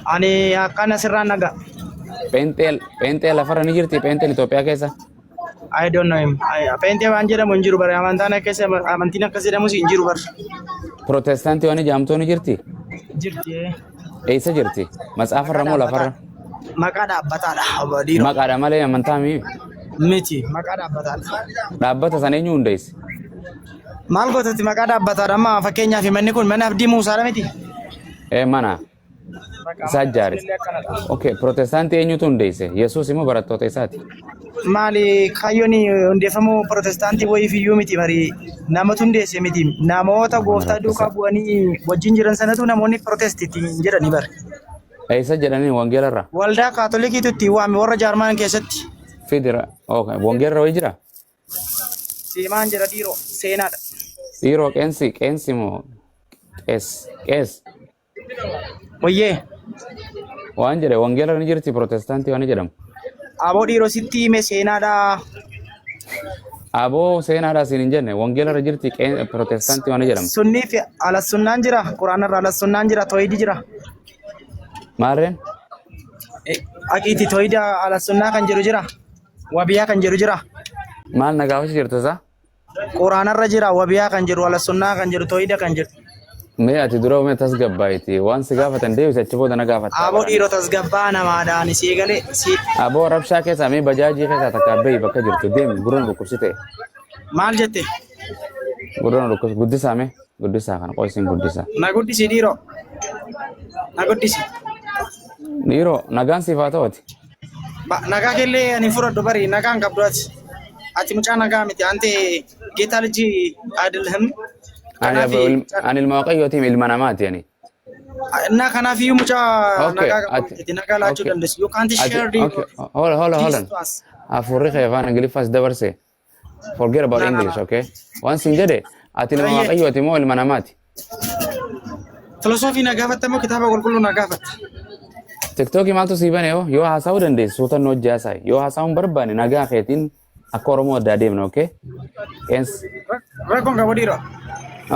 Ani akkana sirraan nagaa. Pheenxee pheenxee lafarra ni jirti pheenxeen Itoophiyaa keessa. I don't know him. Pheenxee waan jedhamu hin jiru bara amantaan akkas amantiin akkas jedhamus hin jiru bara. Pirootestaantii waan ijaamtuu ni jirti. Jirti. Eessa jirti? Matsaafarra moo lafarra? Maqaa dhaabbataadha obbo Dhiiroo. Maqaadha malee amantaa mii. Miti, maqaa dhaabbataadha. Dhaabbata sana eenyu hundeesse? Maal gootatti maqaa dhaabbataadha amma fakkeenyaaf manni kun mana Abdii Muusaadha miti. Ee, mana. Isaa ijaare. Okay, pirootestaantii eenyutu hundeesse? Yesuus immoo barattoota isaati. Maali kaayyoon hundeeffamuu pirootestaantii wayiif iyyuu miti bari, namatu hundeesse miti, namoota gooftaa duukaa bu'anii wajjin jiran sanatu namoonni pirootestii jedhanii bari. Eessa jedhanii wangeelarra? Waldaa Kaatolikiitu itti waame warra Jaarmaan keessatti. Fidira. Okay, wangeelarra wayii jira? Seemaan jira dhiiroo, seenaadha. Dhiiroo, qeensi qeensi moo qees qees? Wayyee. Waan jedhe, wangeelarra ni jirti pirootestaantii waan jedhamu. Aboo dhiiroo, sitti hime, seenaadha. Aboo, seenaadha siin hin jenne, wangeelarra jirti pirootestaantii waan jedhamu. Sunnii fi alassunnaan jira. Quraanarra alassunnaan jira. Tooyidi jira. Maarreen? Aqiiti tooyida alassunnaa kan jedhu jira. Wabiyaa kan jedhu jira. Maal na gaafachuu jirta isaa? Quraanarra jira wabiyaa kan jedhu, alassunnaa kan jedhu, tooyida kan jedhu. Mee ati dura mee tasgabbaayiti, waan si gaafatan deebisi, achi booda na gaafatta. Aboo dhiiroo, tasgabbaa namaadhaan si eegalee si. Aboo, rabshaa keessaa mee bajaajii keessaa takka bahi, bakka jirtu deemi, gurra nu dhukkubsite. Maal jette? Gurra nu dhukkubsi, guddisaa, mee guddisaa kana qoysiin guddisaa. Na guddisi dhiiroo. Na guddisi. Dhiiroo, nagaan siif haa ta'u ati. Nagaa kellee ani fudhadhu bari, nagaan qabdu ati. Ati mucaa nagaa miti ante ጌታ ልጅ አይደለህም። Ani Kanaaf ani ilma Waaqayyootiin, ilma namaati ani. እና kanaaf iyyuu mucaa nagaa qabu miti, nagaa laachuu dandeessu. You can't share the Okay, hold hold hold peace on. to us. Hafuurri kee afaan Ingiliffaas dabarse. Forget about Na, na, English, na. okay? Waan siin jedhe, ati ilma Ayyee. Waaqayyooti moo ilma namaati? Filosoofii na gaafatta moo kitaaba qulqulluu na gaafatta? Tiktookii maaltu sii bane? Yoo haasa'uu dandeessu suutan hojii haasa'i. Yoo haasa'uu hin barbaanne nagaa keetiin akka Oromoo addaa deemna, okay? Qeensi. Rakkoon qabu dhiiroo.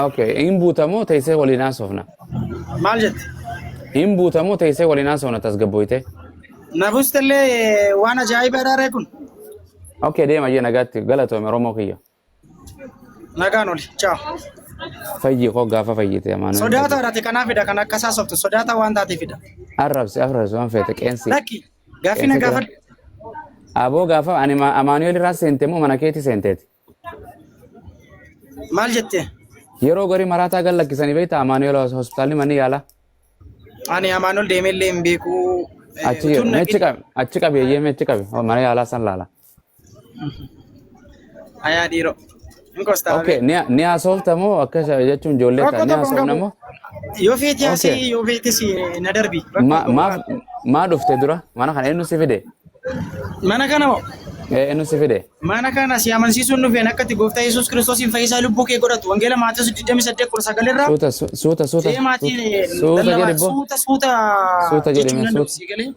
Okay, hin buutamoo teessee waliin haasofna? Maal jette? Hin buutamoo teessee waliin haasofna tasgabboyte? Na buustellee waan ajaa'ibaadha ree kun. Okay, deema jee, nagaatti, galatoome Oromoo kiyya. Nagaan oli. Ciao. Fayyi koo gaafa fayyite amaanuu. Sodaataadha ati, kanaafidha kan akka isaa softu, sodaataa waan taateefidha. Arrabsi arrabsi waan feete qeensi. Lakki, gaaffii na Qeensi gaafadhu. Aboo, gaafa ani Amaanu'eel irraa seente moo mana keetii seenteeti? Maal jette? Yeroo garii maraataa gad lakkisanii beektaa, Amaanu'eel hospitaalli manni yaalaa. Ani Amaanu'el deemeellee hin beeku. Achi Utuun mee achi qabi, achi qabi, eeyyee, mee achi qabi, mana yaalaa san laala. Ayaa dhiiroo. Hin kostaa. Okay, ni haasofta moo akkas jechuun ijoollee Rakkoo ta'a ni tokko hin haasofna qabu. moo? Yoo feeti haasii, yoo feetis na darbi. Rakkoo Ma qabu. maaf maa dhufte dura? Mana kana eenyu si fide? Mana kana moo? Ee, eenyu si fide? Mana kana si amansiisuun dhufeen akka itti gooftaa Yesuus Kiristoosiin fayyisaa lubbuu kee godhatu. Wangeela Maatewos 28:19 irraa Suuta suuta suuta deemaatiin suuta lallabaa jedhi boo. suuta suuta Suuta jedhi jechuu mee hin danda'u suuta. si galee.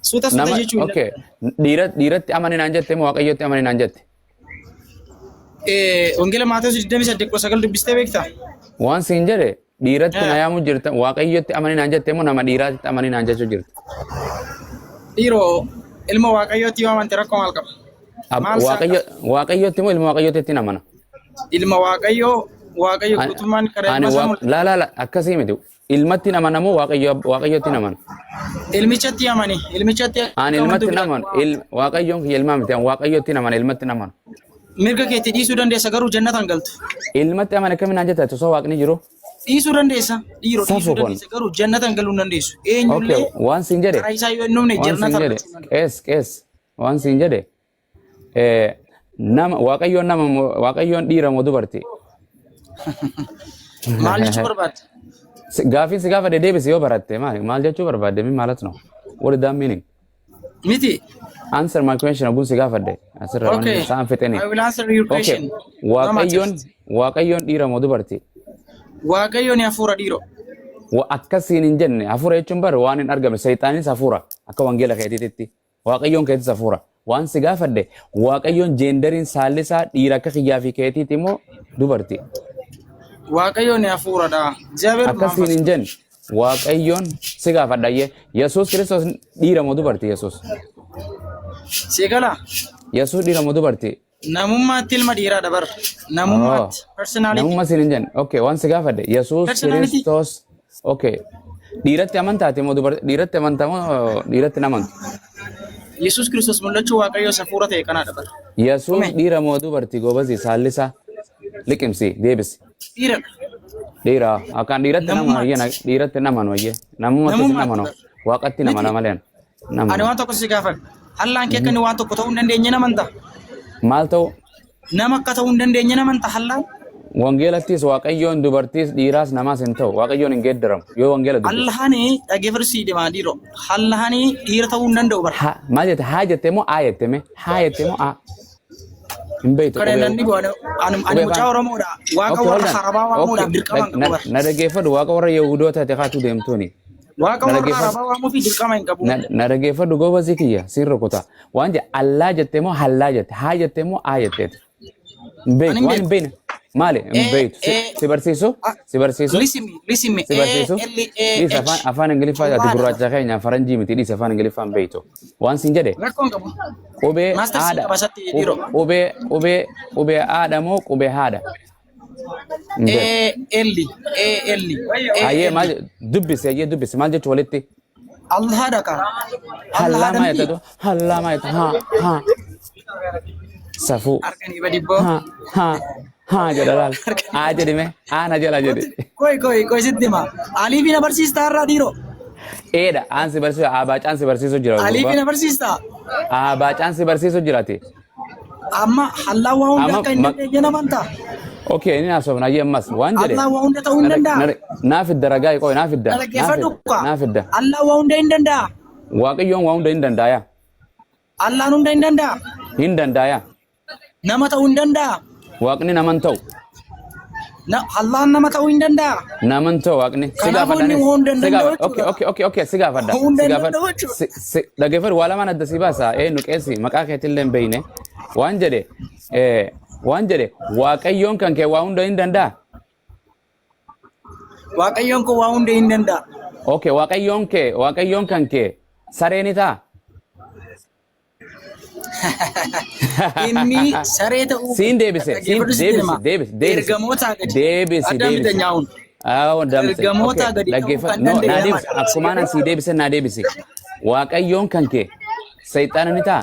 Suuta suuta Nama jechuu hin okay, dhiiratti amani naan jette moo Waaqayyotti amani naan jette? danda'u. Wangeela Maatewos 28:19 dubbistee beektaa? Waan siin jedhe, dhiiratti na yaamu jirta, Waaqayyotti amani naan jette moo nama dhiiraatti amani naan jechuu jirta? Dhiiroo, ilma Waaqayyootti yoo amante rakkoo maal qaba? Maal isaa Waaqayyo Waaqayyotti moo ilma Waaqayyootti amana? Ilma Waaqayyoo, Waaqayyo guutummaan karaa Ani ilma isaa mul'ata. Laa laa laa, akkasii miti. Ilmatti amana moo Waaqayyo Waaqayyotti amana? Ilmichatti amani. Ilmichatti Ani akka ilmatti amantu amanu. Waaqayyoon kiyya ilmaa miti. Ani Waaqayyotti amana, ilmatti amanu. Mirga keetti dhiisuu dandeessa, garuu jannatan galtu. Ilmatti amane kamiin naan jetta osoo Waaqni jiru? Dhiisuu dandeessa. Dhiiroo, Safu dhiisuu kun. dandeessa, garuu jannatan galuu hin dandeessu. Okay, Eenyullee waan siin jedhe. karaa isaa yoo hin dhumne Waan siin jannata jedhe. argachuu hin danda'u. Qees qees, waan siin jedhe. Nama Waaqayyoon nama moo Waaqayyoon dhiira moo dubarti? Maal jechuu barbaadde? Gaaffiin si gaafadhe deebisi yoo baratte. Maal maal jechuu barbaadde? Mi maalat no? What is that meaning? Miti. Answer my question, oguun si gaafadhe. Asirra waan Okay. isaan fixanii. I will answer your Okay. question. Waaqayyoon Waaqayyoon dhiira moo dubarti? Waaqayyoon hafuura, dhiiroo. Akkasiin hin jenne, hafuura jechuun bar waan hin argame, seexaanis hafuura akka wangeela keetiitti. Waaqayyoon keetis hafuura. Waan si gaafadhe, Waaqayyoon genderiin saallisaa dhiira akka kiyyaa fi keetiiti moo dubarti? Waaqayyoon hafuuradha. እግዚአብሔር Akkasiin መንፈስ hin jenne. Waaqayyoon si gaafadha ayyee. Yesuus Kiristoos dhiira moo dubartii Yesuus? Si galaa? Yesuus dhiira moo dubartii? Namummaatti ilma dhiiraadha bar. Namummaatti. Personality. Namummaa siin hin jenne. Okay, waan si gaafadhe. Yesuus Personality. Kiristoos. Okay. Dhiiratti amantaati moo dubartii? Dhiiratti amantaa moo dhiiratti hin amantu? Yesuus Kiristoos mul'achuu Waaqayyoo hafuura ta'e kanaadha bar. Yesuus dhiira moo dubartii goobazii saallisaa liqimsi deebisi. Dhiiradha. Dhiira akkaan dhiiratti nama Namummaatti. ayyee dhiiratti nama ayyee namummaatti si Namummaatti nama bar. waaqatti nama Miti. malee Ani nama. waan tokko si gaafadha. Hallaan kee akka inni waan tokko ta'uu hin dandeenye namantaa? Maal ta'u? Nama akka ta'uu hin dandeenye namantaa hallaan? Wangeelattis Waaqayyoon dubartiis dhiiraas namaas hin ta'u. Waaqayyoon hin geeddaramu yoo wangeela dubbisu. Allahani dhageeffadhu sii demaa dhiiroo. Allahani dhiira ta'uu hin danda'u bara. Maal jette? Haa jette moo aa jette mee? Haa jette moo aa? Hin beektu Kana qubee. namni bu'aan ani Qubee mucaa afaan. Oromoodha. Waaqa Okay, warra hold on. Arabaa waamuudhaaf Okay, dirqama hin qabu bara. na dhaggeeffadhu waaqa warra Yahudoota ta'e kaatu deemtuuni. Waaqa Na warra dhaggeeffadhu. Arabaa waamuufi dirqama hin qabu. Na dhaggeeffadhu goobazii kiyya siin rukuta. Waan jedhe allaa jette moo hallaa jette? Haa jette moo aa jetteeti? Hin Ani beektu hin waan hin beeku. beekne. Maali? Hin beektu. Si barsiisu? Si barsiisu? Listen me, listen me. Si A barsiisu? L A Dhiisa H. afaan Ingiliffaa ati Allaadha. gurraacha keenya faranjii miti dhiisa afaan Ingiliffaa hin beektu. Waan siin jedhe Rakkoon qabu. qubee Master siin haadha qaba isatti dhiiroo. qubee haadha moo qubee haadha? Hin beeku. A L A L A Hayyee L. maal dubbisi hayyee dubbisi maal jechuun walitti? Allaadha ka. Hallaa Allaadha maa miti. jettatu hallaa maa jettu haa haa safuu Harkanii badibboo. haa haa haa jedha laal haa jedhime haa na jala jedhi. Koi koi koi sitti hima. Aliifi na barsiistaa irraa dhiiroo. Eedha aan si barsiisu abaacaan si barsiisu jira Aliifi gurbaa na barsiistaa. abaacaan si barsiisu jiraati. Amma hallaan waa hunda Amma akka hin dandeenye namantaa. Okay, inni haasofna ayyee ammas waan jedhe. Allaan waa hunda ta'uu hin danda'a. Naa fidda ragaa qoy naa fidda. Na dhaggeeffadhu kaa. Naa fidda. Allaan waa hunda hin danda'a. Waaqayyoon waa hunda hin danda'a. Allaan hunda hin danda'a. Hin danda'a. Nama ta'uu hin danda'a. Waaqni naman ta'u. Allaan nama ta'uu hin danda'a. Naman ta'u waaqni. Si Kanaafuu gaafadha inni anis. hunda hin Si danda'u gaafadha. Okay, jechuudha. okay, si gaafadha. Hunda Si hin gaafadha. danda'u jechuudha. Dhaggeeffadhu waa lamaan adda si baasa. Nu qeessi maqaa keetillee hin beekne. Waan jedhe waan jedhe Waaqayyoon kan kee waa hunda hin danda'a. Waaqayyoon kun waa hunda hin danda'a. Okay, Waaqayyoon kee Waaqayyoon kan kee saree ni ta'a. Inni saree ta'uu Siin deebise, siin dhaggeeffadhu sitti deebisi, hima. deebisi, deebisi. Ergamootaa gadi. Deebisi, Addaam deebisi. Bitanyaa'uun. Ah, damse. Ergamootaa Okay, gadi ta'uu dhaggeeffadhu. kan No, danda'e naa deebisi. namadha. Akkumaan an sii deebise naa deebisi. Waaqayyoon kan kee seexana ni ta'a.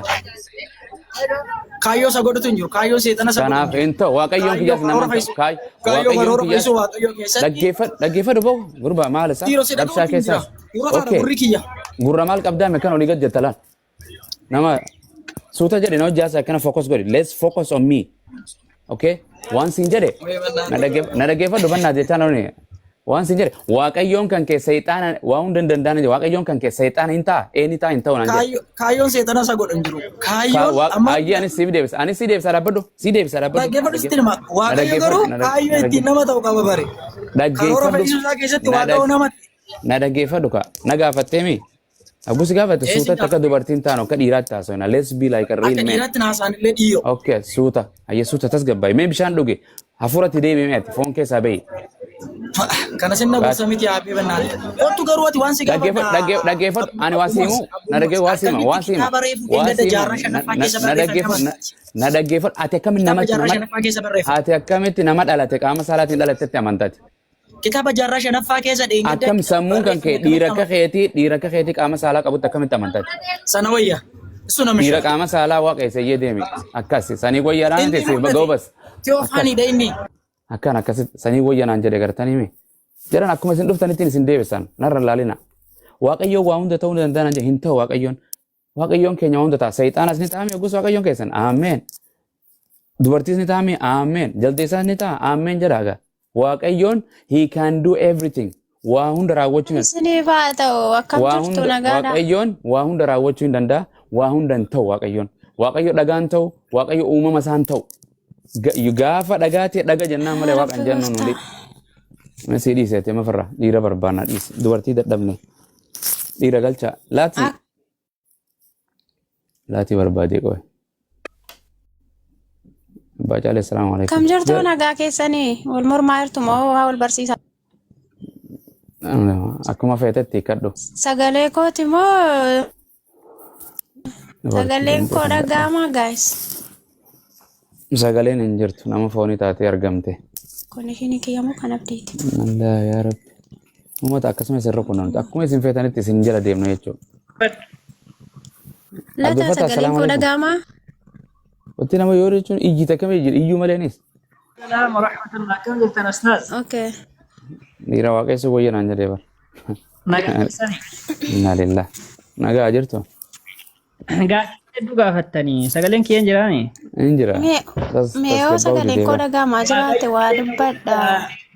Kaayyoo isa godhutu hin jiru. Kaayyoo seexana isa godhutu Kanaaf hin jiru. hin ta'u. Waaqayyoon Kaayyoo kiyyaas karoora nama hin ta'u. fayyisuu. Kaayyoo Waaqayyoon karoora kiyyaas fayyisuu Waaqayyoo keessatti dhaggeeffadhu dhaggeeffadhu boo gurbaa maal isaa dhiiroo si rabshaa dhaga'uutu hin jira. keessaas. Yeroo taana Okay. gurri kiyya. Gurra maal qabdaa meekan olii gad jetta laal. Nama suuta jedhe na hojjaasa akkana focus godhi. Let's focus on me. Okay? Waan siin jedhe na dhaggeeffadhu bannaa jechaa namni. Waan siin jedhe Waaqayyoon kan kee seexaana waa hunda hin danda'an jedhe Waaqayyoon kan kee seexaana hin ta'a ee ni ta'a hin ta'u naan jedhe. Kaayyoon seexana isa godhu hin jiru. Kaayyoon amma Ayyee anis siif deebisa anis si deebisa dhaabbadhu si deebisa dhaabbadhu. Dhaggeeffadhu sitti hima. Waaqayyo garuu kaayyoo ittiin nama ta'u qaba bare. Karoora Dhaggeeffadhu. fayyisuu isaa keessatti Waaqayyo namatti. Na dhaggeeffadhu ka na gaafattee mi? Abbuu si gaafate Ee, si suutatti akka dubartiin taanu akka dhiiraatti haasofna. Let's be like a real Akka man. dhiiraatti naasaan illee dhiiroo. Okay, suuta. Ayyee suuta tasgabbaa'e. Mee bishaan dhuge. Hafuuratti deebi'e mee ati foon keessaa bahi. Kana sinna gorsa miti haabee bannaati. Kottu garuu ati waan si Dhaggeeffadhu dhaggeeffadhu ani waa siimu na dhaggeeffadhu waa siima waa siima Kitaaba reefu waa keenya siima jaarraa shanaffaa keessa na dhaggeeffadhu na dhaggeeffadhu ati akkamitti Kitaaba nama jaarraa nama shanaffaa keessa barreeffame. ati akkamitti nama dhalate qaama saalaatiin dhalatetti amantaati. Kitaaba jaarraa shanaffaa keessa dheengadda Akkam sammuun kan kee dhiira akka keetii dhiira akka keetii qaama saalaa qabutti akkamitti amantaati. Sana wayya. Isu nama Dhiira qaama saalaa waaqeessa iyyee deemi akkas sanii wayyaadhaan Inni teessee mul'ate. goobas. Teofaaniidha inni. Akkaan akkasitti sanii wayyanaan jedhe gartanii mi. Jedhan akkuma isin dhuftanittiin isin deebisan narra laalina. Waaqayyoon waa hunda ta'uu danda'an jedhe hin ta'u waaqayyoon. Waaqayyoon keenya waa hunda ta'a. Seexaanas ni ta'ame yoggus waaqayyoon keessan. Ameen. Dubartiis ni ta'ame. Ameen. Jaldeessaas ni ta'a. Ameen jedha egaa. Waaqayyoon he can do everything. Waa hunda raawwachuu hin Isiniif haa ta'u akkam waa jirtu hunda nagaadha. waaqayyoon waa hunda raawwachuu hin danda'a. Waa hunda hin ta'u waaqayyoon. Waaqayyo dhagaan ta'u, waaqayyo uumama isaan ta'u. Gaafa dhagaa ta'e dhaga jennaan malee waaqa hin jennu nuti. Mesii dhiiseeti mafarra dhiira barbaanna dhiisi dubartii dadhabne dhiira galcha laati laatii barbaadee qoe. Abbaa Caalee salaamu alaikum. Akkam jirtu nagaa keessanii wal mormaa jirtu moo waa wal barsiisaa? Akkuma feetetti hiikkadhu. Sagalee kooti moo Dubartii sagaleen pheenxee koo kan jedhamu. dhaga'amaa guys? Sagaleen hin jirtu nama foonii taatee argamte. Connection kiyya moo kan abdiiti? Allah yaa Rabbi. Uummata akkasuma isin rukunan akkuma isin feetanitti isin jala deemna jechuudha. Lataa Abdul Fattah sagaleen assalaamu koo alaikum. dhaga'amaa? Wanti nama yoo jechuun iyyi takka mee iyyuu maleenis. Salaam wa rahmatullah. Akkam jirtan ustaaz? Okay. Dhiira waaqessu wayya naan jedhee bara. Nagaa keessani. Inna lillah. Nagaa jirtu? Gaaffii hedduu gaafattanii sagaleen kiyyan jiraani? Hin jira. Mee Tas mee yoo tasgabbaa'uu sagaleen didee koo bara. dhaga'amaa jiraate waa dubbadha.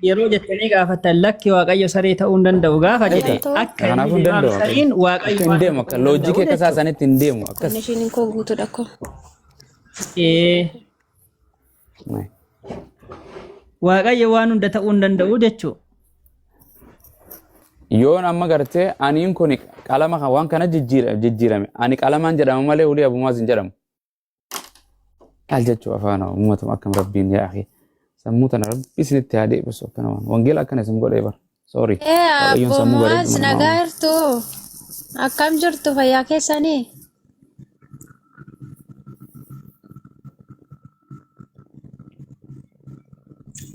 Yeroo jettanii gaafattan lakki Waaqayyo saree ta'uu hin danda'u gaafa jedhe Malatoo akka inni Kanaafuu hin deemaaf danda'u Waaqayyo. sariin Akka Waaqayyo hin waan deemu tokko akka hin loojikii danda'u akka isaa jechuudha. sanitti hin deemu akkas. Connection koo guutuudha koo. Ee, Waaqayyo waan hunda ta'uu hin danda'u jechuudha. Yoon amma gartee aniin kun qalama kan waan kana jijjiirame ani qalamaan jedhama malee ulii abumaas hin jedhamu. Maal jechuu afaan uummatuma akkam rabbiin yaa akhi. Sammuu tana rabbi isinitti haa deebisu akkana waan. Wangeela akkana isin godhee bara. Sorry. Ee Waaqayyoon abbo sammuu Mu'aaz bareedduma namaa nagaa uume. jirtu? Akkam jirtu fayyaa keessanii?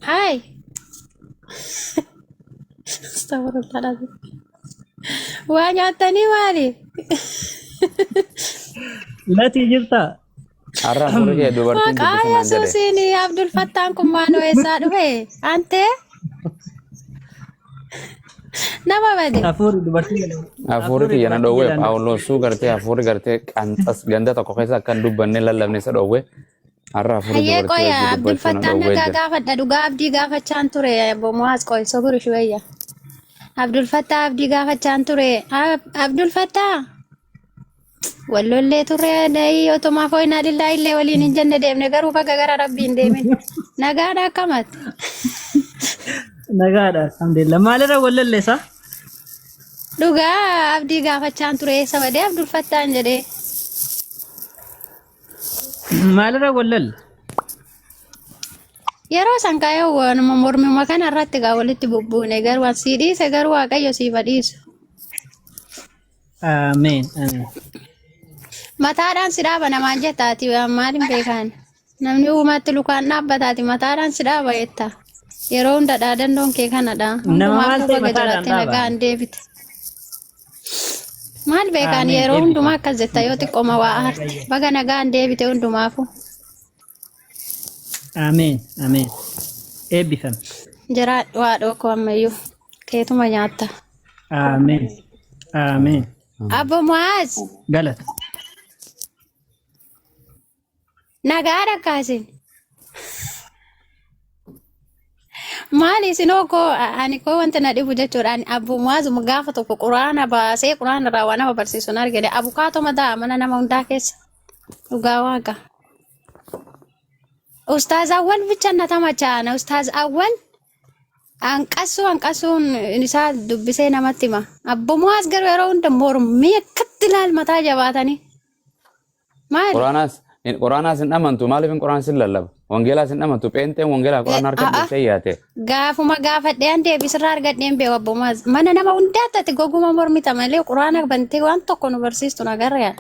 Haay. Astagfirullah. Waa nyaattanii maali? Latii jirtaa? Har'a hafuurri kee dubartiin Maqaa dubbisi naan jedhe. Yesuusiin Abdul Fattaan kun maanoo eessaa dhufe? Antee nama bade. Hafuurri dubartii Hafuurri hafuurri kiyya na dubartii dhoowwe jalaan Phaawulosuu gartee hafuurri gartee qanxas ganda tokko keessa akka hin dubbanne lallabne isa dhoowwe. Har'a hafuurri Hayyee dubartii qoya wajjin Abdul dubbachuu na Fattaan dhoowwee nagaa jira. gaafadha dhugaa abdii gaafachaan ture obbo Mu'aaz qoy soburu shuwayya. Abdul Fattaa abdii gaafachaan ture. Abdul Fattaa wallollee turre dayii otumaa fooyinaa lillaa illee waliin hin jenne deemne garuu baga gara rabbii hin deemin. Nagaadha akkamatti. Nagaadha alhamdulillah. Maalirra wallolleessa? Dhugaa abdii gaafachaan ture eessa badee Abdul Fattaan jedhee. Maalirra wallolle? Yeroo san kaayoo waanuma mormuma kana irratti gaa walitti bubbuune garuu an sii dhiise garuu Waaqayyo siif haa dhiisu. Ameen. Ameen. Mataadhaan si dhaaba namaan jettaati maal hin beekaan. Namni uumaatti lukaan dhaabbataati mataadhaan si dhaaba jetta. Yeroo hunda dhaadannoon kee kanadha. Nama maal Hundumaafuu ta'e baga mataadhaan jiraatte dhaaba? nagaan deebite. Maal beekaan Ameen. yeroo Eebbifama. hundumaa akkas jetta yoo xiqqooma waa aarte. Baga nagaan deebite hundumaafuu. Ameen. Ameen. Eebbifame. Jiraadhu haadhoo koo ammayyuu keetuma nyaatta. Ameen. Ameen. Abbo Mu'aaz Galata. nagaadha kaasin. Maali isinoo koo ani koo wanta na dhibu jechuudha. Ani Abbo Mu'aaz gaafa tokko quraana baasee quraana irraa waa nama barsiisu hin argine. Abukaatoo mataa mana nama hundaa keessa. Dhugaa waaqa. Ustaaz Awwal bicha na tamachaana. Ustaaz Awwal hanqasuu hanqasuun isaa dubbisee namatti hima. Abbo Mu'aaz garuu yeroo hunda mormii akkatti ilaal mataa jabaatanii. Maali? Quraanaas quraanaas hin amantu maaliif hin quraan sin lallaba? Wangeelaas hin amantu pheenxeen wangeelaa quraana harka A'a. dhiisee yaate. Gaafuma gaafadhee an deebisirraa argadheen beeku abbo Mu'aaz. Mana nama hundaatti ati goguma mormita malee quraana bantee waan tokko nu barsiistu nagarra.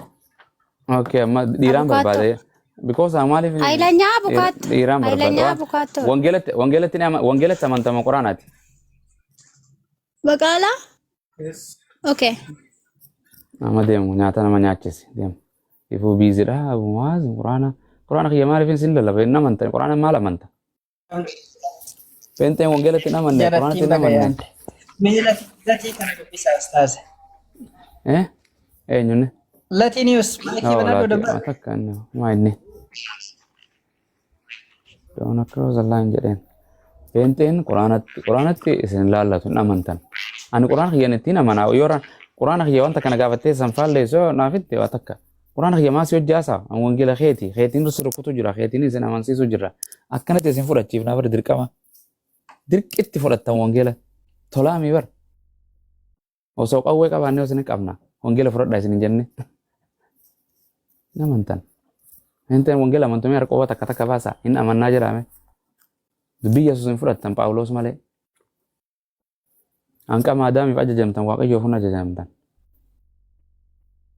Okay, amma dhiiraan Abukaatoo. barbaade. Because maaliif Hayilanyaa abukaatto. dhiiraan barbaade. Hayilanyaa Waan abukaatto. wangeelatti wangeelatti ni wangeelatti amantama quraanaati. Baqaalaa? Okay. Nama deemu nyaata nama nyaachisi deemu. Ifuu biizidha Abu Mu'aaz quraana quraana kiyya maaliif sin lallaba hin amantan quraana maal amanta? Pheenxeen wangeelatti hin amanne quraanatti Jalattiin hin baga amanne. yaante. Mee latii kana dubbisaa ustaaz. Eh? Eenyunni? Latii news maakii Oh, banadhu laati dabbaa. takka inni maa inni? Don't cross the line jedheen. Pheenxeen quraanatti quraanatti isin laallatu hin amantan. Ani quraana kiyyan ittiin amanaa yoo quraana kiyya wanta kana gaafattee san faalleessoo naafitti waa takka. Quraana kiyya maasii hojjaasaa an wangeela keeti keetiin si rukutu jira keetiin isin amansiisu jira. Akkanatti isin fudhachiifnaa bar dirqama. Dirqitti fudhattan wangeela tolaamii bar. Osoo qawwee qabaannee osoo hin qabna. Wangeela fudhadhaa isin hin jenne. Hin amantan. Hin ta'in wangeela amantumee harqoowwa takka takka baasa. Hin amannaa jedhame. Dubbii Yesuus hin fudhattan Phaawulos malee. Hanqama Adaamiif ajajamtan Waaqayyoof hin ajajamtan.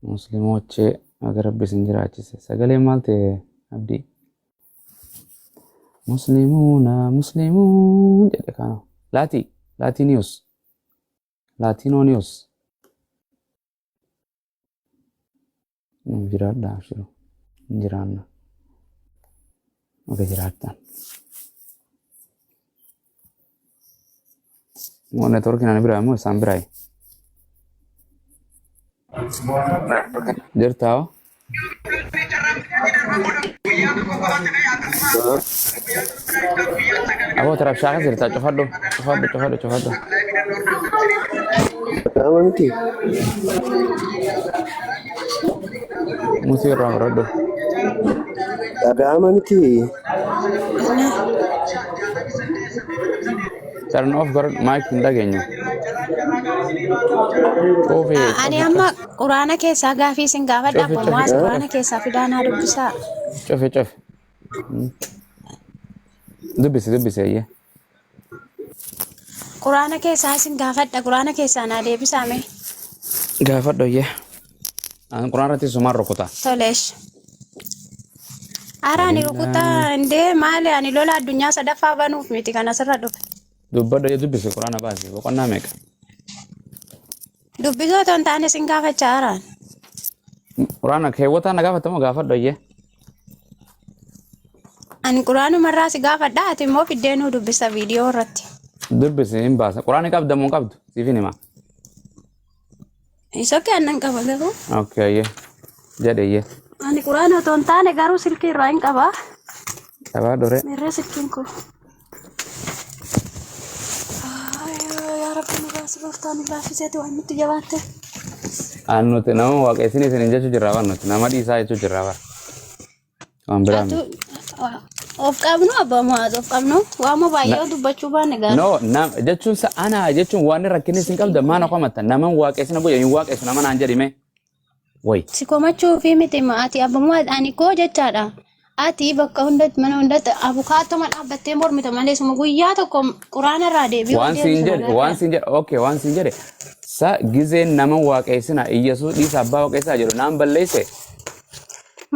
Musliimochee aga Rabbi isin jiraachise. Sagaleen maal ta'e abdii? Muslimuuna muslimuun jedhe kana. Laati Laatii news. Laatiinoo news. Nuuf jiraadha abshiru. Hin jiraanna. Oga jiraattan. Moo networkiin ani biraa moo isaan biraayi? Jirtaa hoo? Aboo tarabshaa keessa jirtaa cufadhu cufadhu cufadhu cufadhu. Dhaga'ama miti. Mutii irraa muradhu. Dhaga'ama miti. Turn off godhadhu mic hin dhageenyu. Cufi Ani cufi amma cufi quraana keessaa gaafii isin gaafadha cufi abbo cufi Mu'aaz cufi quraana keessaa fidaa naa dubbisaa. cufi cufi. Dubbisi dubbisi eeyyee. Quraana keessaa isin gaafadha quraana keessaa naa deebisaa mee. Gaafadhu eeyyee. An quraan irratti sumaan rukuta. Toleesh. Ara ani rukutaa indee maali ani lola addunyaa sadaffaa banuuf miti kan asirra dhufe. Dubbadhu eeyyee dubbisi quraana baasi boqonnaa meeqa? Dubbisoo otoo hin taane isin gaafachaa araan. Quraana keewwataa na gaafatamoo gaafadhu eeyyee. Ani quraanumarraa si gaafadha ati immoo fiddee nuu dubbisa viidiyoo irratti. Dubbisi hin baasa. Quraana qabda moo hin qabdu? Siif hin hima. Isokkee annan qaba garuu. Okay eeyyee. Jedhe eeyyee. Ani quraana otoo hin taane garuu silkii irraa hin qaba. Qabaa dhoree. Mirree silkiin kun. Yaa Rabbi nu baasi gooftaan nu laaffiseeti waan nutti jabaatte. An nuti nama waaqessin isin jechuu jirraa bar nuti nama dhiisaa jechuu jirraa bar. Waan biraa Atu miti. of qabnu abbaa Mu'aaz of qabnu waamuu baay'ee Na, dubbachuu baanne gaarii. no, na, jechuun sa ana jechuun waan rakkinni isin Silkiin qabda kun. maana komata naman waaqessina godhe hin waaqessu nama naan jedhime. Way. Si komachuu fi miti ati abbaa Mu'aaz ani koo jechaadha. Ati bakka hundatti mana hundatti abukaatoma dhaabbattee mormita malee suma guyyaa tokko quraana irraa deebi'uu Waan siin deebisa jedhe waan nagarra. siin jedhe okay waan siin jedhe sa gizeen nama waaqessina Iyyasuus dhiisa abbaa waaqessaa jedhu naan balleesse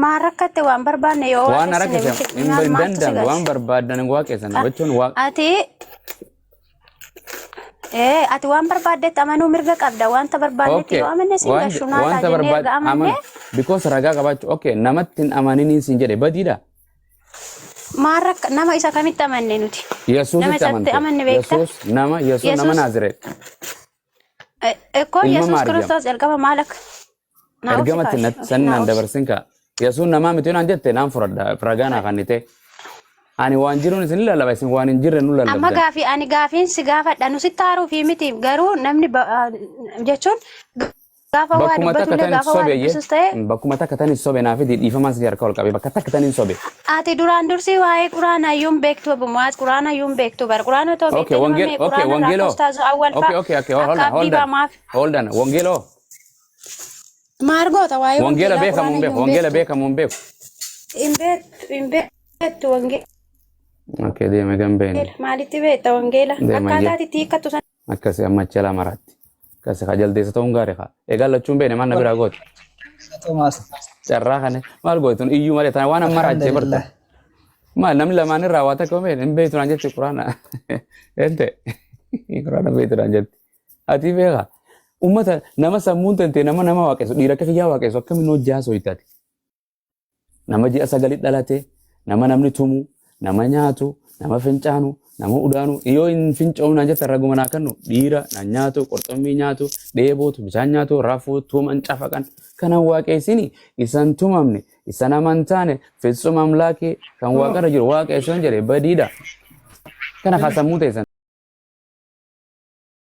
Maal rakkatte waan barbaanne yoo waan na waaqessine rakkise miti hin maal hin maaltu si danda'amne waan galche? barbaadan hin waaqessan jechuun waaq Ati ati waan barbaaddetti amanuu mirga qabda. Wanta barbaannetti Okay, yoo amanne siin waan gashu naa wanta ta'a jennee barbaad erga aman amanne because ragaa qabaachuu okay namatti hin amaniniin siin jedhe badiidha. maal rakka nama isa kamitti amanne nuti? Nama Yesuusitti isatti amante. amanne beekta? Yesuus nama Yesuus nama Yesuus Naazireet Ekkoo ilma Yesuus Maariyaam Kiristoos jalqaba maal akka naa obsi ergamatti kaashi natti sanni naa naan obsi. dabarsin kaa Yesuus namaa miti naan jette naan fudhadha ragaa naa kannite ani waan jiruun isin lallaba isin waan hin jirre nu Amma lallabdan. gaafii ani gaafiin si gaafadha nu sitti haaruu fi miti garuu namni jechuun gaafa waa Bakkuma takka dubbatullee tan gaafa waa sobe iyyee dubbisus ta'e bakkuma takka tan sobe naa fidi dhiifamaan si harka ol qabe bakka takka tan sobe. Ati duraan dursii waa'ee quraanaa iyyuu hin beektu obbo Mu'aaz quraana iyyuu hin beektu bara quraana otoo Okay, beektee nama wangel mee okay, quraana irraa akka wangeeloo. ustaazu awwal Okay, fa'a okay, okay. Hold akka on, hold abdii on. baa maaf Hold on. Wangeeloo. maar goota waa'ee Wangeela wangeelaa beekamu quraana hin iyyuu beeku. hin Wangeela beektu beekamu hin beeku. hin beektu hin beektu wangeela Okay, deeme gambeen. maalitti beekta wangeela Deema akkaataa iyyee. ati itti hiikkattu sana Akkasi amma achi alaa maraatti. Akkasi kajaldeessa ta'uun gaarii haa. Egaa lachuun beene maal na biraa gooti. Toomaas. Carraa kana maal gooti tun iyyuu malee tana waan amma raachee barta. Alhamdulillah. Maal namni lamaan irraa waa takka beene hin beektu naan jetti quraana. Ente quraana beektu naan jetti. Ati beekaa. Uummata nama sammuun tantee nama nama waaqessu dhiira akka kiyyaa waaqessu akkamiin hojjaa soyitaati. Nama ji'a sagalii dhalate, nama namni tumu, nama nyaatu, nama fincaanu, nama udaanu, yoo hin fincoomne naan jettan raguma naa kennu dhiira na nyaatu, qurxummii nyaatu, dheebootu, bishaan nyaatu, rafuu, tuman, cafaqan. Kanan waaqeessini isan tumamne, isan amantaane, fitsum amlaakii kan waaqarra jiru waaqessuun jedhe badiidha. Kana haa sammuu teessan.